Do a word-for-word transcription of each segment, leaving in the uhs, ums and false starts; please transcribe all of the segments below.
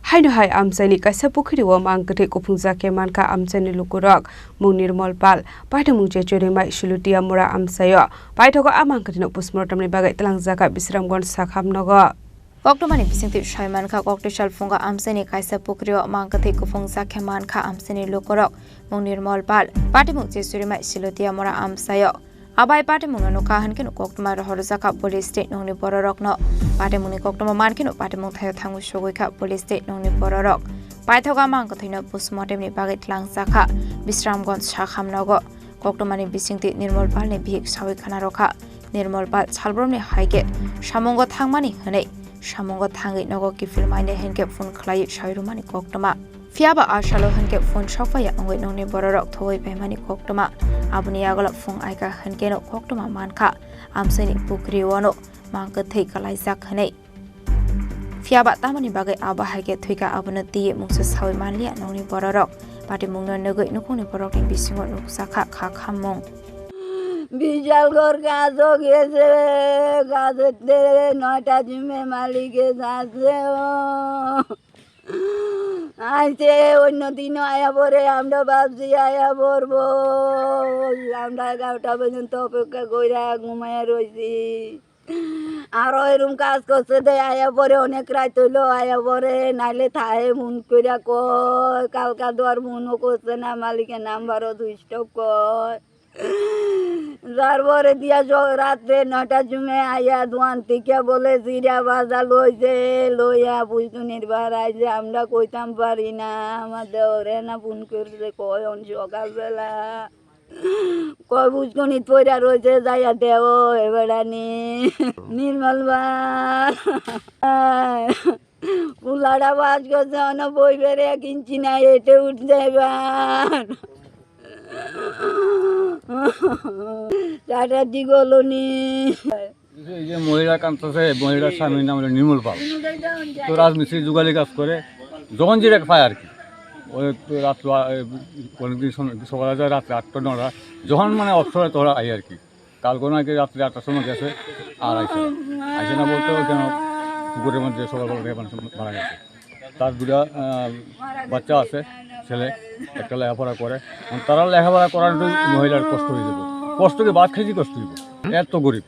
Haino hai amchaini kaisa pukhri o mang kwthwi kuphungjak khe mankha amchaini lukurok. Mung Nirmol Pal, patimung Chechurimai Silutia Mora amchaio. Paithago a mang kwthwino postmortemni bagwi twlangjakha Bisramganj Sakham nogo. Koktwmani bisingtwi sai mankha, koktwi sal phungo amchaini kaisa pukhrio mang kwthwi kuphungjak khe mankha amchaini lukurok. Mung Nirmol Pal, patimung Chechurimai Silutia Mora amchaio. Abai patimungno nukha hwnkhe koktwma rohorjakha police tei nokni bororokno. Patimungni koktwma mankheno patimung thaio thangwi sogwikha police tei nokni bororok. Paithago mang kwthwino postmortemni bagwi twlangjakha Bisramganj Sakham nogo. Koktwmani bisingtwi Nirmol Palni bihik sawi khna rwkha. Nirmol Pal salbrumni hai khe samungo thangmani hwnwi samungo thangwi nogo kiphil mainai hwnkhe phone khlaiwi sawi rwmani koktwma. Phiyaba a salo hwnkhe phone sokphaiya wngwi nokni bororok thogwi paimani koktwma. Aboni yagulo phung aika hwnkeno koktwma mankha amchaini pukhri ono mang kwthwi kwlaijak hwnwi. Phiyaba tamoni bagwi abo hai khe thwikha abono twiwi mungsa sawi manliya nokni bororok. Patimungno nugwi nukhungni borokni bisingo nukjakha kha khammung. Bishalgarh কাজও গেছে, কাজের নয়টা জিমে মালিকে যাচ্ছে। আইছে অন্য দিনও আয়া পরে আমরা ভাবছি আয়া পড়বো। আমরা এগারোটা পর্যন্ত অপেক্ষা কইরা ঘুমাইয়া রইছি। আরো এরম কাজ করছে দে, আয়া পরে অনেক রাত হইলো, আয়া পরে নাইলে থাহে ফোন কইরা কয়, কালকা দুয়ার ফোনও করছে না, মালিকের নাম্বারও সুইচ অফ কয়। যার পরে দিয়া জ-, রাত্রে নয়টার সময় আইয়া দোয়ান থেকে বলে জিরা বাজা লইছে, লইয়া বুঝতো নির্বার আইছে, আমরা কইতাম পারি না, আমার দেওরে না ফোন করছে, কয় অন সকালবেলা। কয় বুঝতো নিত পইরা রইছে, যাইয়া দেও এবারানি। নির্মল বা। উলাড়া বাস করছে, অন বই বেড়ে এক ইঞ্চি নাই, এটে উঠ যাইবার। টাটা দিগলনি। এই যে মহিলা কান্তাছে, মহিলার স্বামীর নাম হলো নির্মল পাল। তো রাজমিস্ত্রি যুগালি কাজ করে, যখন যেটা পায় আর কি। ওই তো রাত, এ, অনেকদিন সম-, সকালে যায়, রাত্রে আটটা নটা, যখন মানে অবসর হয় তখন আই আর কি। কালকে নাকি রাত্রে আটটার সময় গেছে, আর আইছে না। আইছে না বলতে ওই কেন পুকুরের মধ্যে সকালবেলা থেকে মানুষ মারা গেছে। তার দুটা, আহ, বাচ্চা আছে, ছেলে, একটা লেখাপড়া করে। এখন তারা লেখাপড়া করানোটাই মহিলার কষ্ট হয়ে যাবে। কষ্ট কি ভাত খাইতে কষ্ট হইব, এত গরিব।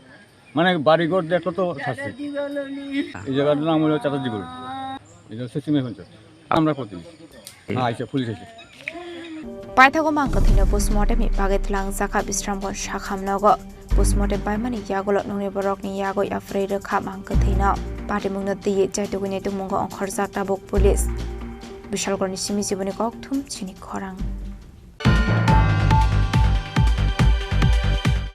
মানে বাড়ি ঘর দেখলে তো শাস্তি। এই জায়গাটার নাম হলো চাটার্জি কলোনি। এটা হচ্ছে চিমে পঞ্চায়েত। আমরা প্রতিনিধি। হ্যাঁ, আইসা, পুলিশ আইসা। Paithago mang kwthwino postmortemni bagwi twlangjakha Bisramganj Sakham nogo. Postmortem paimani yagulo nokni borokni yagwi yapharwi rwkha mang kwthwino. Patimungno twiwi chaitugwi naitukmungo ongkhorjak tabuk police. Bishalgarhni simi jiboni kokthum chini khorang.